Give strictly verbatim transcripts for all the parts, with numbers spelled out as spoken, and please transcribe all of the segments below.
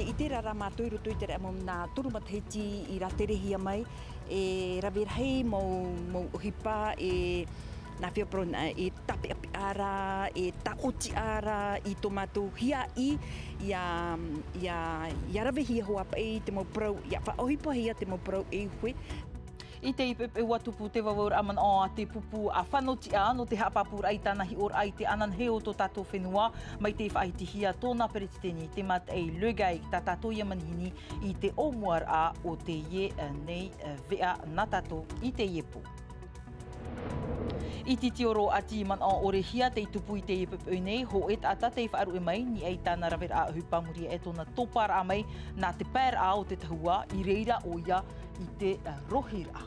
I terā rā mātou i roto i te reira mau nā toru matahiti i rāterehia mai, e rave rahi mau, mau ʻohipa, e nā fea parau na, e tāpeʻapeʻa ra, e tāʻotiʻa ra i tō mātou hiaʻai, ʻia, ʻia, ʻia ravehia hoʻi paʻi te mau parau, ʻia faʻaʻohipahia te mau parau e uhe. I teie poʻipoʻi ʻua tupu te vauvau ra manaʻo a te pupu a Fano Tiʻa nō te haʻapāpūraʻa i tāna hiʻoraʻa i te ananahi o tō tātou fenua, mai tei faʻahitihia tōna peretiteni, te mataʻi Le Gaig, tā tātou ia manihini i te ʻōmuaraʻa o teie nei veʻa nā tātou i teie pō. I titioro ʻati manaʻo ʻorehia tei tupu i teie poʻipoʻi nei, hōʻē taʻata tei faʻaruʻe mai, nīʻai tāna raveraʻa ʻohipa, muri aʻe tōna toparaʻa mai nā te paeraʻa o te tahua, i reira ʻoia i te rohiraʻa.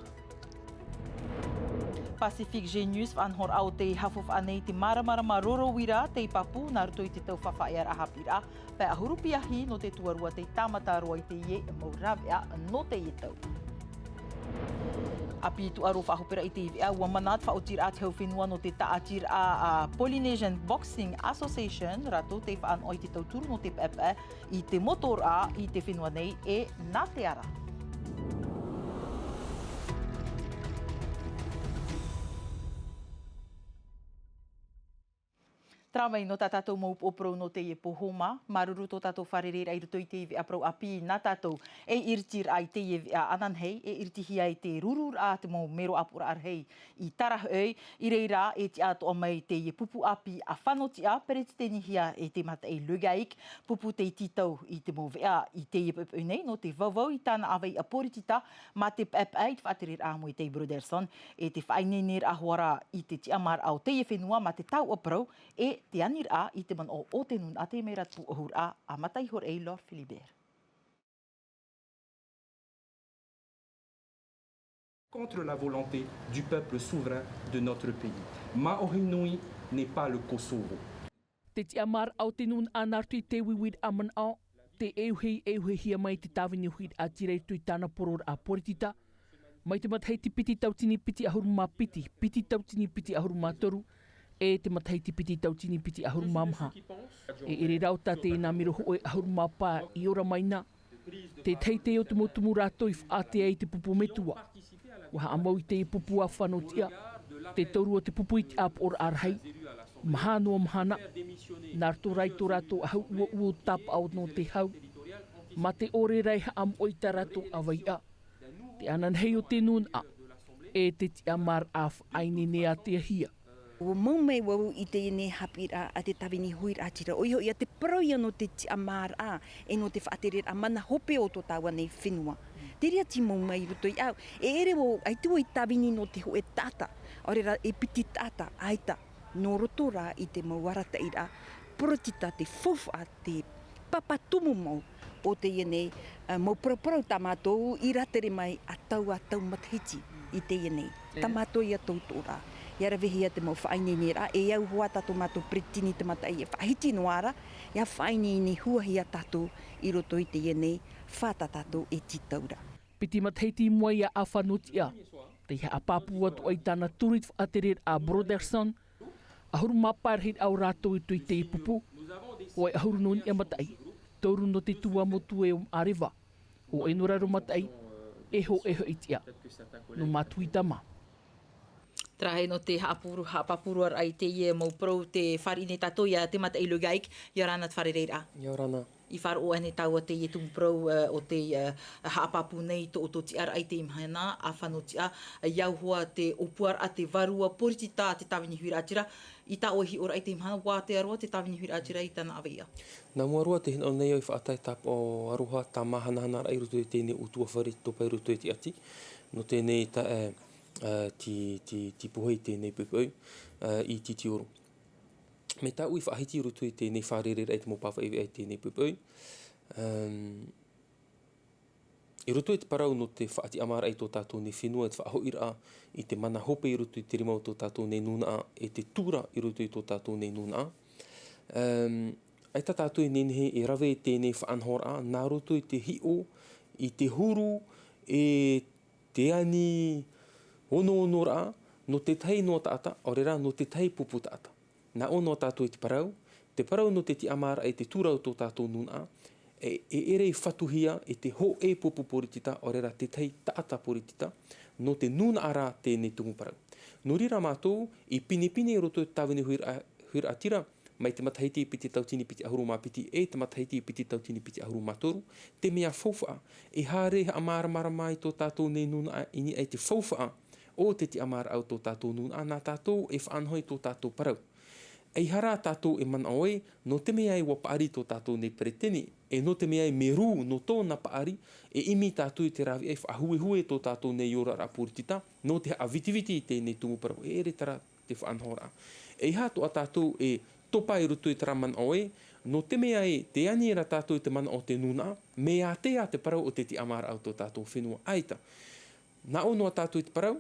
Pacific Genius, faʻanahoraʻa o te haʻafaʻafaʻa nei te māramarama roro uira tei pāpū nā roto i te tau faʻaearaʻa haʻapiʻiraʻa, pae ʻahuru piahi nō te tuarua tei tāmata roa i teie mau rāveʻa nō teie tau. ʻApi tūʻaro faʻahoperaʻa i teie veʻa, ʻua mana te faʻaotiraʻa a te hau fenua nō te tāʻatiraʻa a Polynesian Boxing Association, rātou tei faʻanaho i te tauturu nō te paepae i te motoraʻa i te fenua nei e nā te ara. Terā mai nō tā tātou mau upoʻo parau nō teie pō. Hōmā, māuruuru tō tātou fārereiraʻa i roto i teie veʻa parau ʻāpī nā tātou, e iritiraʻa i teie veʻa ananahi, e iritihia i te rururaʻa te mau mero ʻāpoʻoraʻa rahi i Tarahoʻi, i reira e tiʻa atoʻa mai teie pupu ʻāpī a Fano Tiʻa, peretitenihia e te mataʻi Le Gaig, pupu tei tītau i te mau veʻa i teie poʻipoʻi nei nō te vauvau i tāna ʻāvaʻe poritita, mā te paepae i te faʻatereraʻa a Moetai Brotherson, e te faʻaineineraʻa hoʻi ra i te tiʻamāraʻa o teie fenua mā te taoʻa parau, e te aniraʻa i te manaʻo o te nūnaʻa. Teie mai rā te pūʻohuraʻa a Mataʻi Horeʻi Lord Philibert. Contre la volonté du peuple souverain de notre pays. Māʻohi nui n'est pas le Kosovo. Te tiʻamāraʻa o te nūnaʻa nā roto i te uiuiraʻa manaʻo, tē ʻeuhei, ʻeuhehia mai te tāvini huiraʻatira i roto i tāna poroʻraʻa poritita. Mai te matahiti piti tautini piti ʻahuru mā piti, piti tautini piti ʻahuru mā toru, e te matahiti piti tautini piti ʻahuru mā maha. E ʻere rā ʻo tā teie nā mero hōʻē ʻahuru mā pae i ora mai na. Te teitei o te mau tumu rātou i faʻaʻite ai i te pupu metua. ʻUa haʻamau i teie pupu a Fano Tiʻa, te toru o te pupu i te ʻāpoʻoraʻa rahi. Maha noa mahana, nā roto rā i tō rātou ʻahu uaua tāpaʻo nō te hau, mā te ʻore ra e haʻamoʻe i tā rātou ʻāvaʻe. Te ananahi o te nūnaʻa, e te tiʻamāraʻa faʻaineine ātea hia. ʻUa mau mai vau i teie nei haʻapiʻiraʻa a te tāvini huiraʻatira, ʻoia hoʻi ia te parau ia nō te tiʻamāraʻa, e nō te faʻatereraʻa mana hope o tō tāua nei fenua. Te reira tei mau mai i roto iāʻu, e ʻere vau, ʻaita vau i tāvini nō te hōʻē taʻata, ʻaore rā e piti taʻata, ʻaita, nō roto rā i te mau arataʻiraʻa poritita, te faufaʻa, te papa tumu mau o teie nei, ā, mau paraparau tā mātou i rātere mai ā taua tau matahiti i teie nei. Terā. Tā mātou ia tauturu ra, ʻia ravehia te mau faʻaineineraʻa, e au hoʻi tā tō mātou peretiteni te mataʻi e faʻahiti noa ra, ʻia faʻaineine huahia tātou i roto i teie nei fā tā tātou e tītau ra. Piti matahiti i mua iā Fano Tiʻa, tei haʻapāpū atu ai tāna turu i te faʻatereraʻa a Brotherson, ʻahuru mā pae rahi rā o rātou i roto i teie pupu, hōʻē ʻahuru nō niʻa mataʻi, toru nō te tuamotu e o Maʻareva, hōʻē nō Raromataʻi, e hōʻē hoʻi Tiʻa nō Matuita mā. Terā hoʻi nō te haʻapū-, haʻapāpūraʻa i teie mau parau, tē fāriʻi nei tātou iā te mataʻi Le Gaig, ʻia ora na te fārereiraʻa. ʻIa ora na. I faʻaroʻo ānei tāua teie tumu parau, ā, o te, ā, haʻapāpū nei tō, tō tiʻaraʻa i teie mahana a Fano Tiʻa, ā, ʻia au hoʻi te ʻōpuaraʻa, te vārua poritita a te tāvini huiraʻatira, i tā ʻoe hiʻoraʻa i teie mahana, ʻua ātea roa te tāvini huiraʻatira i tāna ʻāvaʻe? Nā mua roa tē hinaʻaro nei au i faʻatae tāpaʻo aroha, tāmāhanahanaraʻa i roto i teie nei ʻutuāfare topa i roto i te ʻati, nō teie nei taeaʻe, ā, tei, tei, tei pohe i teie nei poʻipoʻi, ā, i titioro. Mai tāʻu i faʻahiti i roto i teie nei fārereiraʻa i te mau pāpaʻi veʻa i teie nei poʻipoʻi. Ā, i roto i te parau nō te faʻatiʻamāraʻa i tō tātou nei fenua, i te faʻahoʻiraʻa i te mana hope i roto i te rima o tō tātou nei nūnaʻa, e te tura i roto i tō tātou nei nūnaʻa. Ā, ʻaita tātou e nehenehe e rave i teie nei faʻanahoraʻa, nā roto i te hiʻo, i te huru, e te ani onoonoraʻa, nō te tahi noa taʻata, ʻaore rā, nō te tahi pupu taʻata. Nā ʻō noa tātou i te parau, te parau nō te tiʻamāraʻa i te tura o tō tātou nūnaʻa, E, e ʻere i fatuhia e te hōʻē pupu poritita, ʻaore rā te tahi taʻata poritita, nō te nūnaʻa rā teie tumu parau. Nō reira mātou i pinepine i roto i te tāvini huiraʻa-, huiraʻatira, mai te matahiti piti tautini piti ʻahuru mā piti e te matahiti piti tautini piti ʻahuru mā toru, te mea faufaʻa, e haere haʻamāramarama i tō tātou nei nūnaʻa i niʻa i te faufaʻa o te tiʻamāraʻa o tō tātou nūnaʻa, nā tātou e faʻanaho i tō tātou parau. ʻEiaha rā tātou e manaʻo ē, nō te mea ē ʻua paʻari tō tātou nei peretiteni, e nō te mea ē mea rū nō tōna paʻari, e ʻimi tātou i te rāveʻa e faʻahuehue tō tātou nei oraraʻa poritita, nō te haʻavitiviti i teie tumu parau, e ʻere terā te faʻanahoraʻa. ʻEiaha atoʻa tātou e topa i roto i terā manaʻo ē, nō te mea ē tē ani ra tātou i te manaʻo o te nūnaʻa, mea ātea te parau o te tiʻamāraʻa o tō tātou fenua ʻaita. Nā ʻō noa tātou i te parau,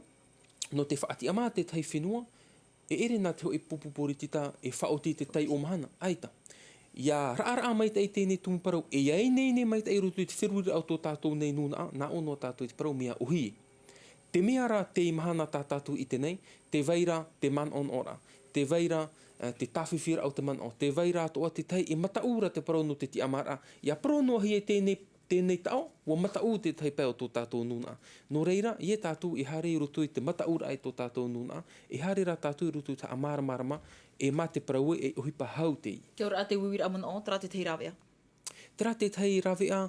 nō te faʻatiʻamā te tahi fenua, e ʻere nā te hōʻē pupu poritita e faʻaoti i te taiʻo mahana, ʻaita. ʻIa raʻaraʻa maitaʻi teie tumu parau, e ʻia ineine maitaʻi i roto i te feruriraʻa o tō tātou nei nūnaʻa, nā ʻō noa tātou i te parau mea ʻōhie. Te mea rā teie mahana tā tātou i ʻite nei, tē vai ra te manaʻonaʻoraʻa, tē vai ra, eh, te tāfifiaraʻa o te manaʻo, tē vai ra atoʻa te tahi e mataʻu ra te parau nō te tiʻamāraʻa, ʻia parau noa hia i teie, teie taʻo, ʻua mataʻu te tahi pae o tō tātou nūnaʻa. Nō reira, ʻia tātou e haere i roto i te mataʻuraʻa i tō tātou nūnaʻa, e haere rā tātou i roto i te haʻamāramarama, e mā te parau ē, e ʻohipa hau teie. Te auraʻa te uiuiraʻa manaʻo, terā te tahi rāveʻa. Terā te tahi rāveʻa,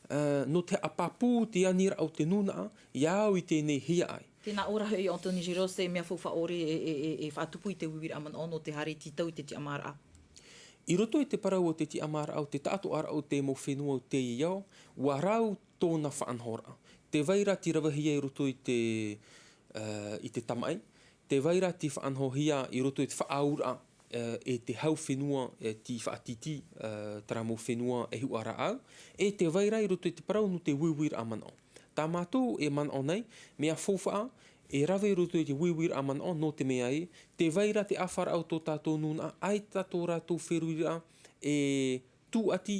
eh, nō te haʻapāpū te aniraʻa o te nūnaʻa, ʻia au i teie hiaʻai. Tēnā ʻō ra hoʻi Anthony Girod, e mea faufaʻa ʻore e, e, e, e faʻatupu i te uiuiraʻa manaʻo nō te haere tītau i te tiʻamāraʻa. I roto i te parau o te tiʻamāraʻa, o te taʻatoʻaraʻa o te mau fenua o teie ao, ʻua rau tōna faʻanahoraʻa. Tē vai ra te ravehia i roto i te, eh, i te tamaʻi, tē vai ra te faʻanahohia i roto i te faʻaauraʻa, eh, e te hau fenua, eh, tei faʻatītī, eh, terā mau fenua e huʻaraʻa au, e tē vai ra i roto i te parau nō te uiuiraʻa manaʻo. Tā mātou e manaʻo nei, mea faufaʻa, e rave i roto i te uiuiraʻa manaʻo, nō te mea ē, tē vai ra te ʻāfaraʻa o tō tātou nūnaʻa, ʻaita tō rātou feruriraʻa e tūʻati,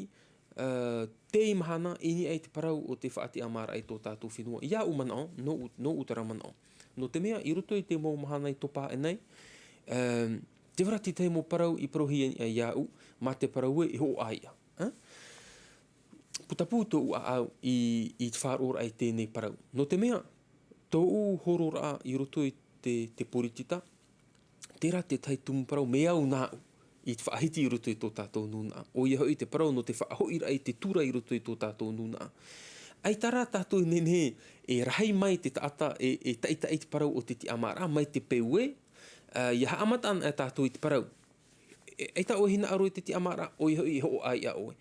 eh, teie mahana i niʻa i te parau o te faʻatiʻamāraʻa i tō tātou fenua. ʻIa ʻu manaʻo, nōʻu, nōʻu terā manaʻo. Nō te mea, i roto i te mau mahana i topa aʻe nei, eh, tē vai ra te tahi mau parau i parauhia i niʻa iāʻu, mā te parau ē, e hoʻo ʻāiʻa. Eh? Putapū tōʻu ʻāʻau i, i te faʻaroʻoraʻa i teie parau. Nō te mea, tōʻu hororaʻa i roto i te, te poritita, terā te tahi tumu parau, mea au nāʻu i te faʻahiti i roto i tō tātou nūnaʻa. ʻOia hoʻi te parau nō te faʻahoʻiraʻa i te tura i roto i tō tātou nūnaʻa. ʻAita rā tātou e nehenehe e rahi mai te taʻata e, e taʻitaʻi te parau o te tiʻamāraʻa, mai te peu ē, ā, ʻia haʻamata ana tātou i te parau. E, ʻaita ʻoe e hinaʻaro i te tiʻamāraʻa, ʻoia hoʻi e hoʻo ʻāiʻa ʻoe.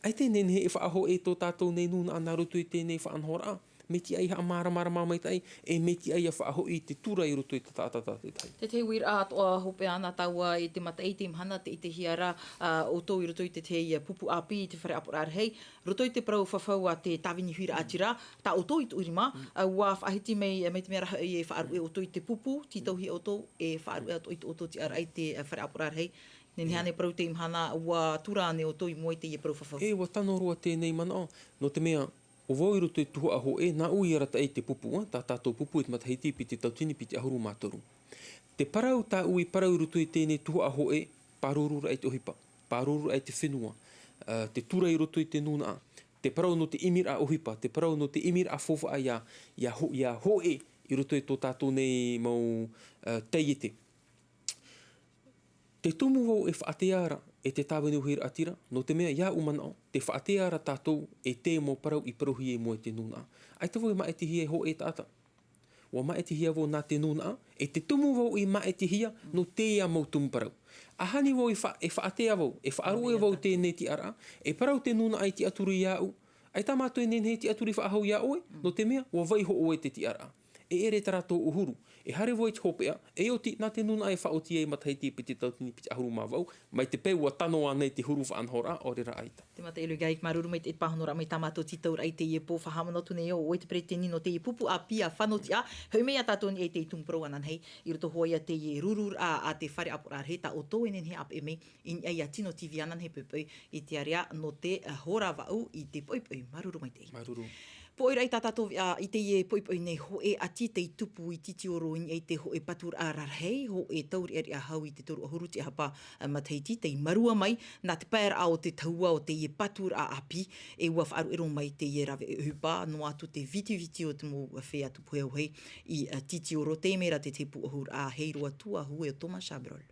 ʻAita e nehenehe e faʻahoʻi tō tātou nei nūnaʻa nā roto i teie faʻanahoraʻa, mea tiʻa ʻia haʻamāramarama maitaʻi, e mea tiʻa ʻia faʻahoʻi i te tura i roto i te taʻata tātaʻitahi. Te tahi uiraʻa atoʻa hopeʻa na tāua i te mataʻi i teie mahana, tē ʻitehia ra, ā, ʻoutou i roto i te tahi pupu ʻāpī i te fare ʻāpoʻoraʻa rahi, roto i te parau fafau a te tāvini huiraʻatira, tā ʻoutou i tuʻu rima, ā, ʻua faʻahiti mai, mai te mea ra hoʻi e faʻaruʻe ʻoutou i te pupu, tītauhia ʻoutou, e faʻaruʻe atoʻa i tō ʻoutou tiʻaraʻa i te, ā, fare ʻāpoʻoraʻa rahi. Nehenehe ānei parau i teie mahana, ʻua tura ānei ʻoutou i mua i teie parau fafau? E, ʻua tano roa teie manaʻo, nō te mea, ʻo vau i roto i te tuhaʻa hōʻē, nāʻu i arataʻi i te pupu, ā, tā tātou pupu i te matahiti piti tautini piti ʻahuru mā toru. Te parau tāʻu i parau i roto i teie tuhaʻa hōʻē, pārururaʻa i te ʻohipa, pārururaʻa i te fenua, ā, te tura i roto i te nūnaʻa, te parau nō te ʻimiraʻa ʻohipa, te parau nō te ʻimiraʻa faufaʻa ʻia, ʻia hō-, ʻia hōʻē i roto i tō tātou nei mau, ā, taiete. Te tumu vau e faʻatea ra, e te tāvini huiraʻatira, nō te mea ʻia ʻu manaʻo, tē faʻatea ra tātou e te mau parau i parauhia i mua i te nūnaʻa. ʻAita vau e māʻitihia e hōʻē taʻata. ʻUa māʻitihia vau nā te nūnaʻa, e te tumu vau i māʻitihia nō teie mau tumu parau. ʻAhani vau e fa-, e faʻatea vau, e faʻaruʻe vau teie tiʻaraʻa, e parau te nūnaʻa i tiʻaturi iāʻu, ʻaita mātou e nehenehe e tiʻaturi faʻahou iā ʻoe, nō te mea, ʻua vaiiho ʻoe i te tiʻaraʻa. E ʻere terā tōʻu huru. E haere vau i te hopeʻa, e ʻoti, nā te nūnaʻa e faʻaoti ai matahiti piti tautini piti ʻahuru mā vaʻu, mai te peu ʻua tano ānei te huru faʻanahoraʻa, ʻaore rā ʻaita. Te mataʻi Louis Gahic, māuruuru maitaʻi i te pāhonoraʻa mai tā mātou tītauraʻa i teie pō, faʻahaʻamanaʻo atu nei au, ʻo ʻoe te peretiteni nō teie pupu ʻāpī a Fano Tiʻa, hoʻi mai ia tātou i niʻa i teie tumu parau ānānahi, i roto hoʻi ia teie ruru a, a te fare ʻāpoʻoraʻa rahi, tā ʻoutou e nehenehe e ʻāpeʻe mai, i niʻa ia Tino TV ānānahi poʻipoʻi i te ārea nō te, ā, hora vaʻu i te poʻipoʻi. Māuruuru maitaʻi. Māuruuru. Poʻi raʻi tā tātou veʻa i teie poʻipoʻi nei, hōʻē ʻati tei tupu i Titioro i niʻa i te hōʻē paturaʻa rarahi, hōʻē taureʻareʻa hau i te toru ʻahuru tiʻahapa matahiti tei marua mai, nā te paeraʻa o te tahua o teie paturaʻa ʻāpī, e ua faʻaruʻero mai teie rave ʻohipa, noa atu te vitiviti o te mau feiā tupu heuhei i, ā, Titioro, teie mai rā te pūʻohuraʻa hei roa tū ʻahu e o Thomas Chabrol.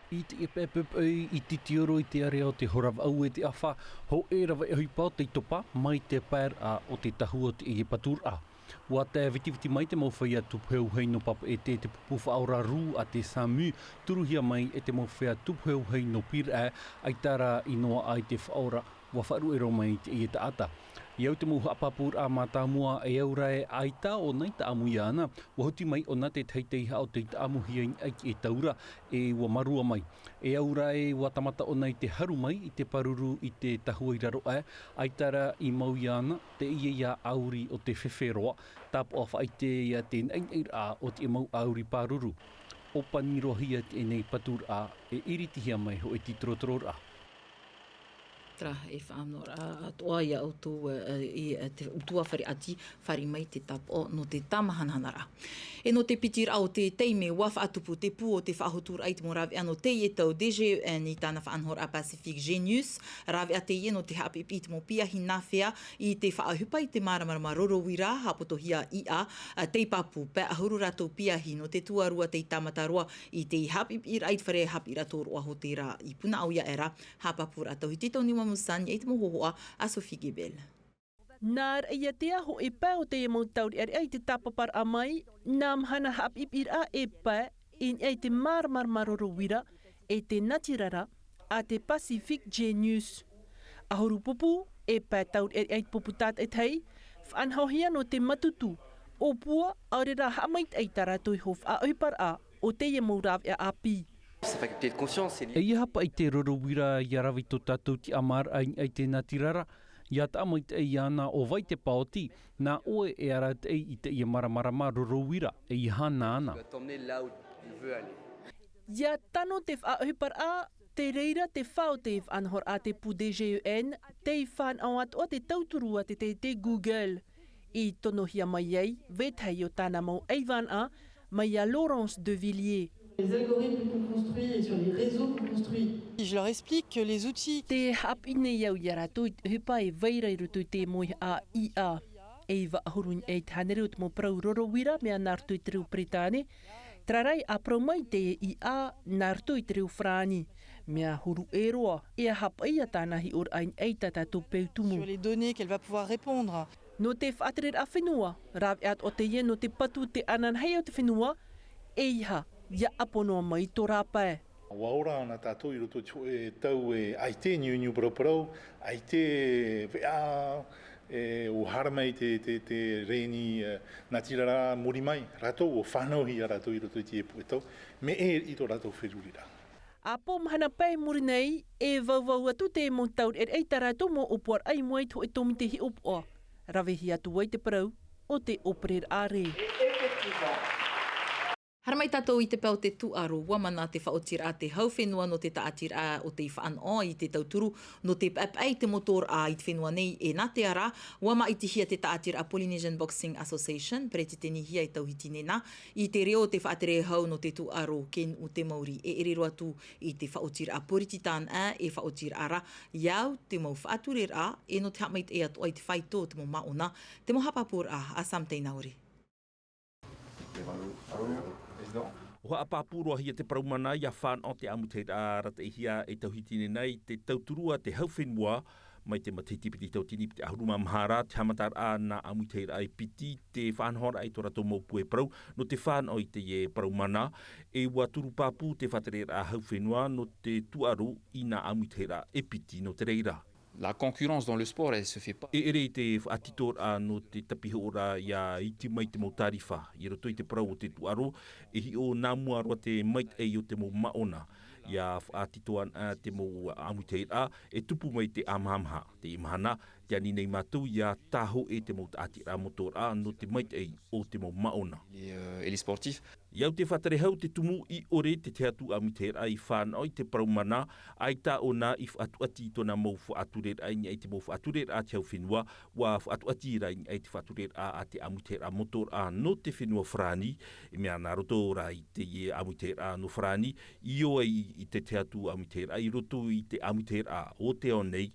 I te ʻepeʻepe poʻi i Titioro i te area o te hora vaʻu e te ʻafa, hōʻē rave ʻohipa o tei topa mai te paeraʻa o te tahua o teie paturaʻa. Ua tae vitiviti mai te mau feiā tupu heuhei nō Papeʻete e te pupu faʻaora rū a te SAMU, turuhia mai e te mau feiā tupu heuhei nō Pīraʻe, ʻaita rā i noaʻa i te faʻaora, ua faʻaruʻero mai i teie taʻata. I au te mau haʻapāpūraʻa mātāmua e au rā e ʻaita ʻōna i taʻamu iāna, ua huti mai ʻōna te tahi teiaha o tei taʻamuhia i niʻa i te taura, e ua marua mai. E au rā e ua tāmata ʻōna i te haru mai i te pāruru i te tahua i raro aʻe, ʻaita rā i mau iāna, teie ia ʻauri o te fefe roa, tāpaʻo faʻaʻite ia te naʻinaʻiraʻa o te mau ʻauri pāruru. ʻŌpani roa hia teie nei paturaʻa e iritihia mai hōʻē tītorotororaʻa. Terā e faʻanahoraʻa atoʻa ia ʻoutou, ā, i, ā, te ʻutuāfare ʻati, fāriʻi mai te tāpaʻo nō te tāmahanahanaraʻa. E nō te piti raʻa o te taime, ua faʻatupu te pū o te faʻahoturaʻa i te mau rāveʻa nō teie tau DGEN i tāna faʻanahoraʻa Pacific Genius, rāveʻa teie nō te haʻapiʻipiʻi i te mau piahi nāfea i te faʻaʻohipa i te māramarama roro uira, haʻapotohia iʻa, ā, tei pāpū, pae ʻahuru rātou piahi nō te tuarua tei tāmata roa i te haʻapiʻipiʻiraʻa i te fare haʻapiʻiraʻa tōroʻa hōtēra i Punaʻauia aʻe ra, haʻapāpūraʻa tauhiti Tony Wamusan, i te mau hōhoʻa a Sophie Gebel. Nā reira ia te aho e pae o teie mau taureʻareʻa i te tāpaparaʻa mai, nā mahana haʻapiʻipiʻiraʻa e pae, i niʻa i te māramarama roro uira, e te natirara, a te Pacific Genius. ʻAhuru pupu, e pae taureʻareʻa i te pupu tātaʻitahi, faʻanahohia nō te matutu, ʻōpua, ʻaore rā haʻamaitaʻi i tā rātou iho faʻaʻohiparaʻa o teie mau rāveʻa ʻāpī. Sa faculté de conscience, c'est lié. ʻEiaha paʻi te roro uira ia rave i tō tātou tiʻamāraʻa i niʻa i te natirara, ia tāʻamaitaʻi iāna ʻo vai te paoti, nā ʻoe e arataʻi i teie māramarama roro uira, ʻeiaha nāna. Tu dois t'emmener là où il veut aller. Ia tano te faʻaʻohiparaʻa, te reira te fā o te faʻanahoraʻa a te pū DGEN, tei fānaʻo atoʻa te tauturu a te teitei Google. I tonohia mai ai, vetahi o tāna mau ʻaivānaʻa, mai iā Laurence de Villiers. Les algorithmes qu'on construit et sur les réseaux qu'on construit. Je leur explique que les outils. Tē haʻapiʻi nei au ia rātou i te ʻohipa e vai ra i roto i te moihaʻa iʻa. E iva ʻahuru i te hānere o te mau parau roro uira, mea nā roto i te reo Peretāne, terā rā e parau mai te iʻa nā roto i te reo Farāni. Mea huru ʻē roa, e aha paʻi ia tāna hiʻoraʻa i niʻa i tā tātou peu tumu. Sur les données qu'elle va pouvoir répondre. Nō te faʻatereraʻa fenua, rāveʻa atoʻa teie nō te patu te ananahi o te fenua, ʻeiaha, ia ʻapo noa mai tō rāpae. ʻUa ora ana tātou i roto i te hōʻē tau e ʻaita e niuniu parauparau, ʻaita e veʻa, e, ʻua haere mai te, te, te rēni, e, natirara muri mai, rātou ʻua fānauhia rātou i roto i te puʻe tau, mea ʻē i tō rātou feruriraʻa. ʻApo mahana pae i muri nei, e vauvau atu te mau taureʻareʻa i tā rātou mau ʻōpuaraʻa i mua i te hōʻē tōmite hiʻopoʻa. Ravehia atu ai te parau o te ʻōpereraʻa rē. Haere mai tātou i te pae o te tūʻaro, ʻua mana te faʻaotiraʻa a te hau fenua nō te tāʻatiraʻa o tei fānaʻo i te tauturu nō te paʻepaʻe i te motoraʻa i te fenua nei, e nā te ara, ʻua māʻitihia te tāʻatiraʻa Polynesian Boxing Association, peretitenihia e Tauhiti Nena, i te reo o te faʻatere hau nō te tūʻaro Kei Nuʻu te Mauri, e ʻere roa atu i te faʻaotiraʻa Porititana, e faʻaotiraʻa ra, i au te mau faʻatureraʻa, e nō te haʻamaitaʻi atoʻa i te faito o te mau māʻona, te mau haʻapāpūraʻa a Sam Teinauri. ʻUa haʻapāpū roa hia te parau mana ia fānaʻo te ʻāmuitahiraʻa arataʻihia e Tauhiti Nena i te tauturu a te hau fenua, mai te matahiti piti tauatini piti ʻahuru mā maha ra, te haʻamataraʻa nā ʻāmuitahiraʻa e piti, te faʻanahoraʻa i tō rātou mau puʻe parau, nō te fānaʻo i teie parau mana, e ʻua turu pāpū te faʻatereraʻa hau fenua, nō te tūʻaro i nā ʻāmuitahiraʻa e piti nō te reira. La concurrence dans le sport, elle se fait pas. E ʻere i te faʻatitoraʻa nō te tapihōroʻa ia iti mai te mau tārifa. I roto i te parau o te tūʻaro, e hiʻo nā mua roa te maitaʻi o te mau māʻona. Ia faʻatito ana te mau ʻāmuitahiraʻa, e tupu mai te ʻāmahamaha. Teie mahana, Te ani nei mātou ia tāhōʻē te mau taʻatiraʻa motoraʻa nō te maitaʻi o te mau māʻona. Et, euh, et les sportifs. I au te faʻatere hau te tumu i ʻore te tahi atu ʻāmuitahiraʻa i fānaʻo i te parau mana, ʻaita ʻōna i faʻatuʻati i tōna mau faʻatureraʻa i niʻa i te mau faʻatureraʻa a te hau fenua, ʻua faʻatuʻati rā i niʻa i te faʻatureraʻa a te ʻāmuitahiraʻa motoraʻa nō te fenua Farāni, e mea nā roto rā i te ʻāmuitahiraʻa nō Farāni, i ō ai i te tahi atu ʻāmuitahiraʻa i roto i te ʻāmuitahiraʻa o te ao nei,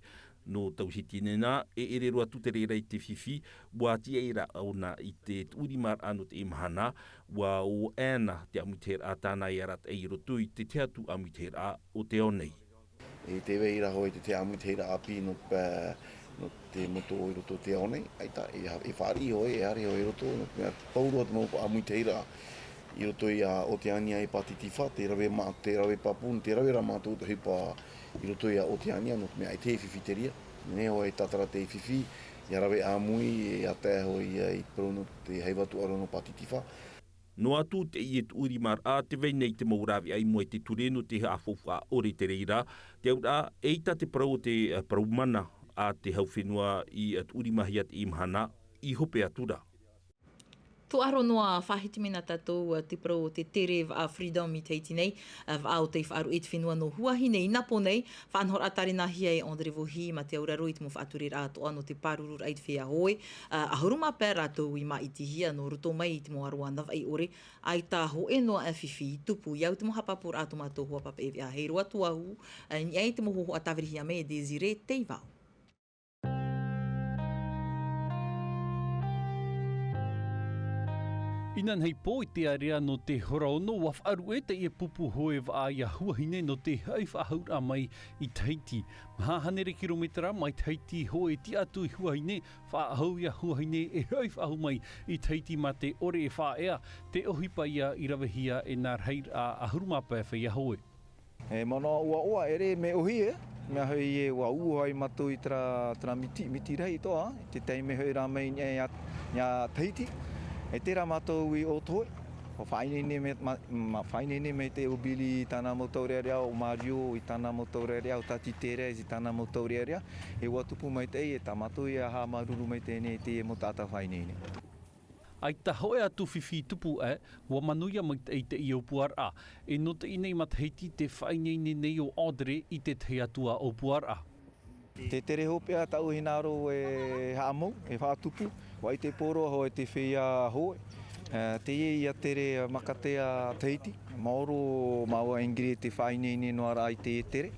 nō tauhiti nei nā, e ʻere roa atu te reira i te fifi, ʻua tiʻa rā ʻōna i te tuʻurimaraʻa nō teie mahana, ʻua ʻō ʻana te ʻāmuitahiraʻa tāna e arataʻi i roto i te tahi atu ʻāmuitahiraʻa o te ao nei. E tē vai ra hoʻi te tahi ʻāmuitahiraʻa ʻāpī nō pē-, nō te motu i roto o te ao nei, ʻaita, e ha-, e fāriʻi hoʻi, e haere hoʻi i roto, nō te mea, pauroa atu te mau ʻāmuitahiraʻa i roto ia Oteania e Pātitifā, te rave mā-, te rave pāpū, te rave rā mātou te ʻohipa i roto ia Oteania, nō te mea, e te fifi te reira. Nei hoʻi e tātara te fifi, ia rave ʻāmui, e ʻātaʻe hoʻi ia i te parau nō te haʻavātuʻaro nō Pātitifā. Noa atu teie tuʻurimaraʻa, tē vai nei te mau rāveʻa i mua i te ture nō te haʻafaufaʻa ʻore te reira, te auraʻa, eʻita te parau o te, eh, parau mana a te hau fenua i, eh, tuʻurimahia teie mahana, i hope atu ra. Tōʻaro noa faʻahiti mai nā tātou, ā, te parau o te tere vaʻa Freedom i Tahiti nei, ā, vaʻa o tei faʻaruʻe i te fenua nō Huahine i Napo nei, faʻanahoraʻa tārenahia e André Vohi mā te auraro i te mau faʻatureraʻa atoʻa nō te pārururaʻa i te feiā hoe, ā, ʻahuru mā pae rātou i māʻitihia nō roto mai i te mau ʻāroʻa navaʻi ʻore, ʻaita hōʻē noa e fifi i tupu. I au te mau haʻapāpūraʻa tō mātou hoa papaʻi veʻa hei roa atu au, ā, i niʻa i te mau hōhoʻa tāvirihia mai e Désiré Teivao. Inanahi pō i te area nō te hora ono, ʻua faʻaruʻe teie pupu hoe vaʻa ia Huahine nō te hoʻi faʻahauraʻa mai i Tahiti. Maha hānere kirometera mai Tahiti hoʻi e tiʻa atu i Huahine, faʻahou ia Huahine e hoʻi faʻahou mai i Tahiti mā te ʻore e faʻaea, te ʻohipa ia i ravehia e nā rahiraʻa ʻahuru mā pae feiā hoe. E manaʻo ʻoaʻoa, ʻere mea ʻōhie, mea hoʻi e ʻua uʻo ai mātou i terā, terā miti, miti rahi atoʻa, i te taime hoʻi rā mai i niʻa iā, iā Tahiti. E terā mātou i ʻō toe, ʻua faʻaineine mai, ma, ma, faʻaineine mai te ʻo Billy i tāna mau taurearea, ʻo Mario i tāna mau taurearea, ʻo Tati Thérèse i tāna mau taurearea, e ʻua tupu maitaʻi, e tā mātou ia haʻamāuruuru maitaʻi nei i teie mau taʻata faʻaineine. ʻAita hōʻē atu fifi i tupu ē, ʻua manuia maitaʻi teie ʻōpuaraʻa. E nō teie nei matahiti tē faʻaineine nei ʻo André i te tahi atu ā ʻōpuaraʻa. Te tere hopeʻa tāʻu e hinaʻaro e haʻamau, e faʻatupu, ʻua ʻite pō roa hoʻi te feiā hoe. Ā, teie ia tere makatea Tahiti, maoro māua e ʻingiri te faʻaineine noa ra i te tere.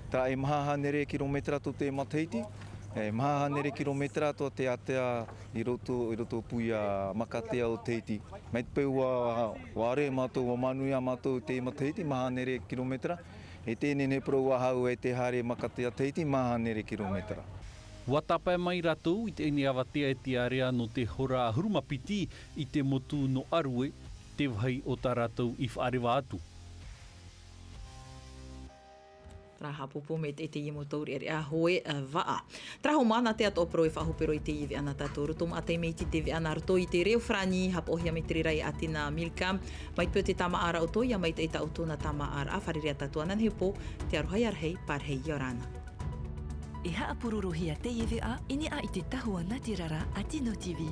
Terā e maha hānere kirometera tō te matahiti, e maha hānere kirometera tō te ātea i roto, i roto pū ia makatea o Tahiti. Mai te peu ʻua, ʻua ʻore mātou, ʻua manuia mātou te matahiti, maha hānere kirometera, e teie nei parau ʻua hau e te haere makatea Tahiti, maha hānere kirometera. ʻUa tāpae mai rātou i teie nei avatea e te area nō te hora ʻahuru mā piti i te motu nō Arue, te vāhi o tā rātou i faʻareva atu. Terā haʻapōpō mai teie mau taurearea hoe, ā, vaʻa. Terā hoʻi māna te atoʻa parau e faʻahope roa i teie veʻa nā tātou. Roto maʻa taime iti te veʻa nā roto i te reo farāni, haʻapaʻohia mai te reira e Athena Milcam. Mai te peu tē tāmāʻa ra ʻoutou, ʻia maitaʻi tā ʻoutou nā tāmāʻaraʻa, fārerei ā tātou ananahi pō, te aroha ia rahi, pārahi ʻia ora na. E haʻapurorohia teie veʻa i niʻa i te tahua nātirara a Tino TV.